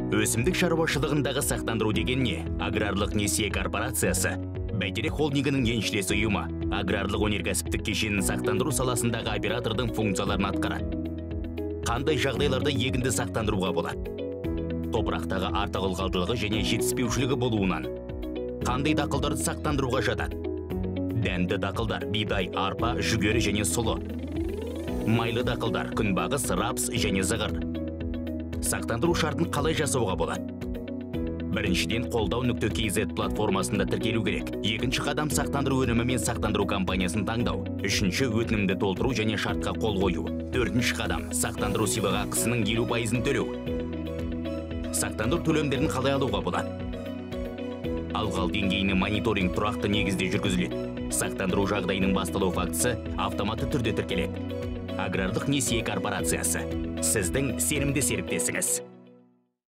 Өсімдік шаруашылығындағы сақтандыру деген не? Аграрлық несие корпорациясы Бәйтерек холдингінің еншілес ұйымы аграрлық өнеркәсіптік кешенін сақтандыру саласындағы оператордың функцияларын атқарады. Қандай жағдайларда егінді сақтандыруға болады? Топырақтағы артық ылғалдылығы және жетіспеушілігі болуынан. Қандай дақылдарды сақтандыруға жатады? Дәнді дақылдар: бидай, арпа, жүгері және сұлы. Майлы дақылдар: күнбағыс, рапс және зығыр. Сақтандыру шартын қалай жасауға болады? Біріншіден, қолдау нүкте kz платформасында тіркелу керек. Екінші қадам — сақтандыру өнімі мен сақтандыру компаниясын таңдау. Үшінші — өтінімді толтыру және шартқа қол қою. Төртінші қадам — сақтандыру сыйлық ақысының 50%-ын төлеу. Сақтандыру төлемдерін қалай алуға болады? Ылғал деңгейіне мониторинг тұрақты негізде жүргізіледі. Сақтандыру жағдайының басталу фактісі автоматты түрде тіркеледі. Аграрлық несие корпорациясы — сіздің сенімді серіктесіңіз.